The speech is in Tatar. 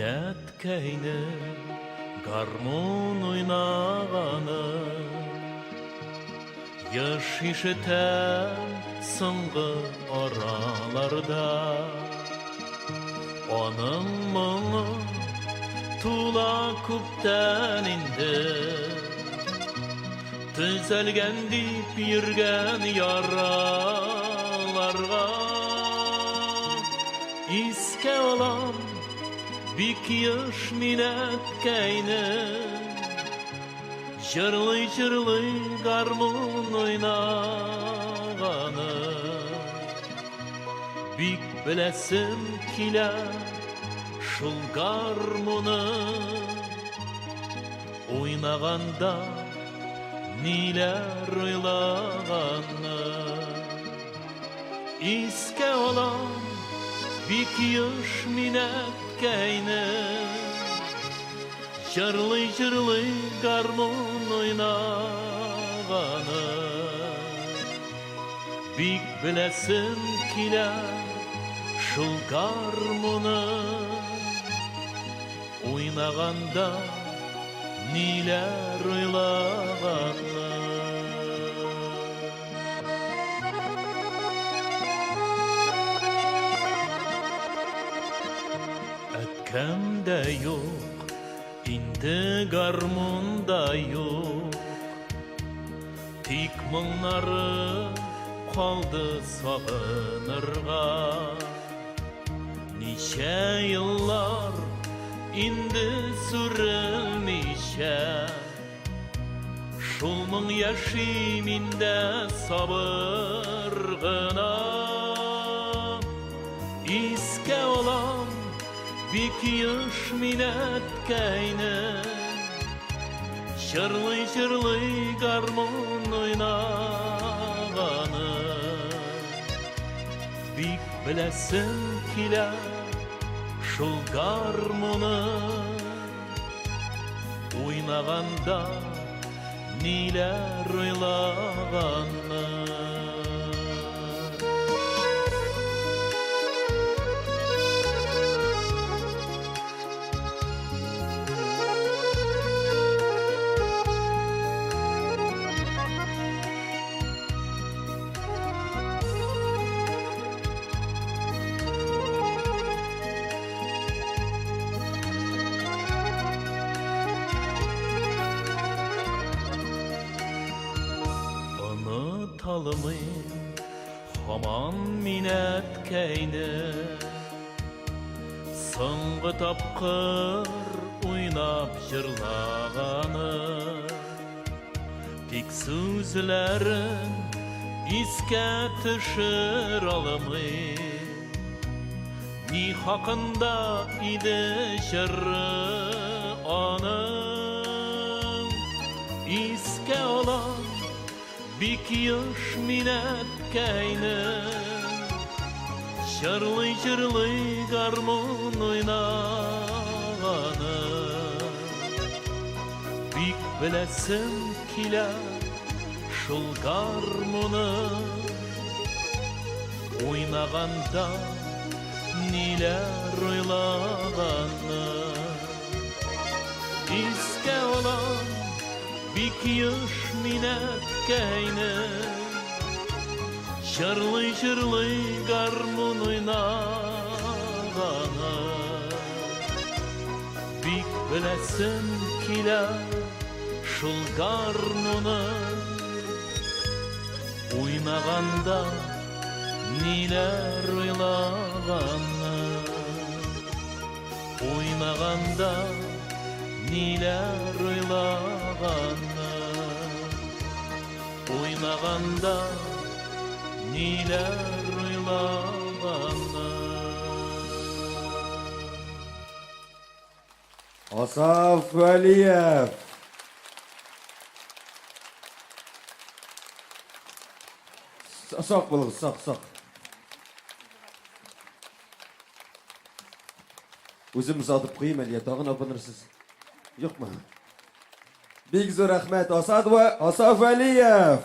Минәткәйнең гармун уйнаганы Еш ишетәм соңгы араларда. Аның моңы тула күптән инде Төзәлгән дип йөргән яраларга. Искә алам бик еш мин әткәйне, Җырлый-җырлый гармун уйнаганы. Бик беләсем килә шул гармуны Уйнаганда ниләр уйлаганны. Искә алам бик еш мин әткәйне, Җырлый-җырлый гармун уйнаганы. Бик беләсем килә шул гармуны Уйнаганда ниләр уйлаганны. Әткәм дә юк, инде гармун да юк. Тик моңнары калды сагынырга. Ничә еллар инде сүрелмичә, Шул моң яши миндә сабыр гына. Искә алам бик еш мин әткәйне, Җырлый-җырлый гармун уйнаганы. Бик беләсем килә шул гармуны Уйнаганда ниләр уйлаганны. Оныталмыйм һаман мин әткәйне. Соңгы тапкыр уйнап җырлаганы. Тик сүзләрен искә төшер алмыйм. Ни хакында иде җыры аның? Искә алам бик еш мин әткәйне. Җырлый-җырлый гармун уйнаганы. Бик беләсем килә шул гармуны Уйнаганда ниләр уйлаганны. Искә алам бик еш мин әткәйне, Җырлый-җырлый гармун уйнаганы. Бик беләсем килә шул гармуны Уйнаганда ниләр уйлаганны. Уйнаганда ниләр уйлаганны. Уйнаганда ниләр уйлаганны. Асаф Вәлиев. Сак булыгыз, сак, сак. Үзем озатып куйым әле, тагын абынырсыз. Юкмы? Бик зур рәхмәт, Асад Асаф Вәлиев.